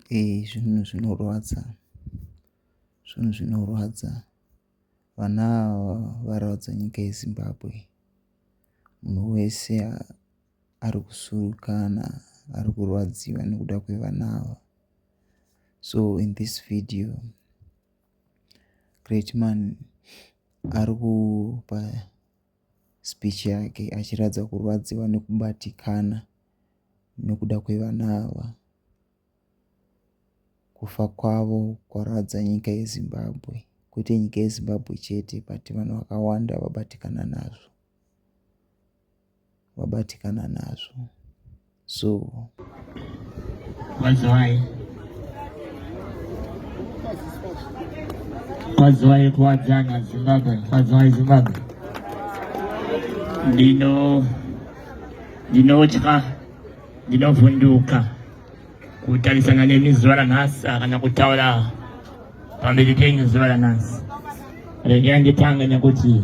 Zvinhu zvinorwadza, zvinhu zvinorwadza. Vana ava varwadza nyika yeZimbabwe. Munhu wese ari kusurukana, ari kurwadziwa nekuda kwevana ava. So in this video, Great man ari kupa speech yake achiratidza kurwadziwa nekubatikana nekuda kwevana ava. Kufa kwavo kwarwadza nyika yeZimbabwe. Kwete nyika yeZimbabwe chete but vanhu vakawanda vabatikana nazvo. Vabatikana nazvo. So Kwaziwai. Kwaziwai kuwadzana Zimbabwe. Kwaziwai Zimbabwe. Ndino ndinotya ndinovhunduka kutarisana nemi zuva ranhasi kana kutaura pamberi penyu zuva ranhasi. Regai nditange nekuti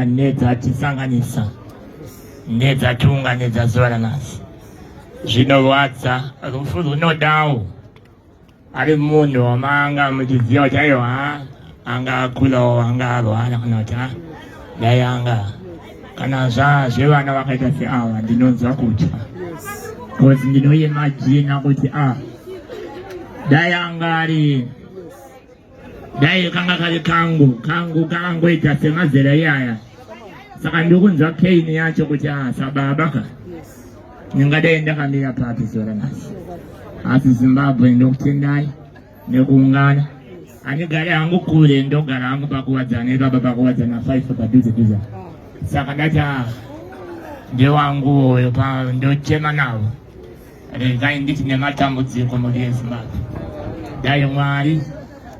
nedzatisanganisa nedzatiunganidza zuva ranhasi. Zvinorwadza, rufu runodawo ari munhu wamanga muchiziva kuti aiwa anga akurawo anga arwara kana kuti a dai anga kana zva zvevana vakaita seava ndinonzwa kutya bcause ndinoimajina kuti a dai anga ari dai kanga kari kangu kangu kakangoita semazera iyaya saka ndiri kunzwa pain yacho kuti a sababa ka ndingadai ndakamira papi zuva ranhasi. Asi Zimbabwe ndokutendai nekuungana. Handigari hangu kure, ndogara hangu paKuwadzana ipapa, paKuwadzana 5 padhuze dhuze. Saka ndati ah, ndewangu uyo pa ndochema navo. Regai nditi nematambudziko mhuri yeZimbabwe. Dai Mwari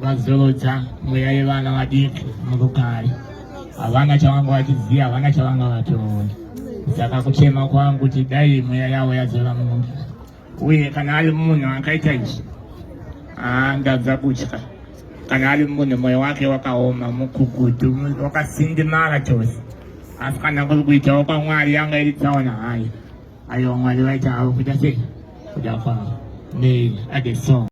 vazorodza mweya yevana vadiki murugare. Havana chavanga vachiziva, havana chavanga vachiona. Saka kuchema kwangu kuti dai mweya yavo yazora munhu. Uye kana ari munhu akaita izvi, ndadza kutya. Kana ari munhu mwoyo wake wakaoma, mukukutu, wakasindimara chose. Asi kana kuri kuitawo kwaMwari yanga iri tsaona hayo. Aiwa Mwari vaita havo kuita sei? Kuda kwavo. May the song.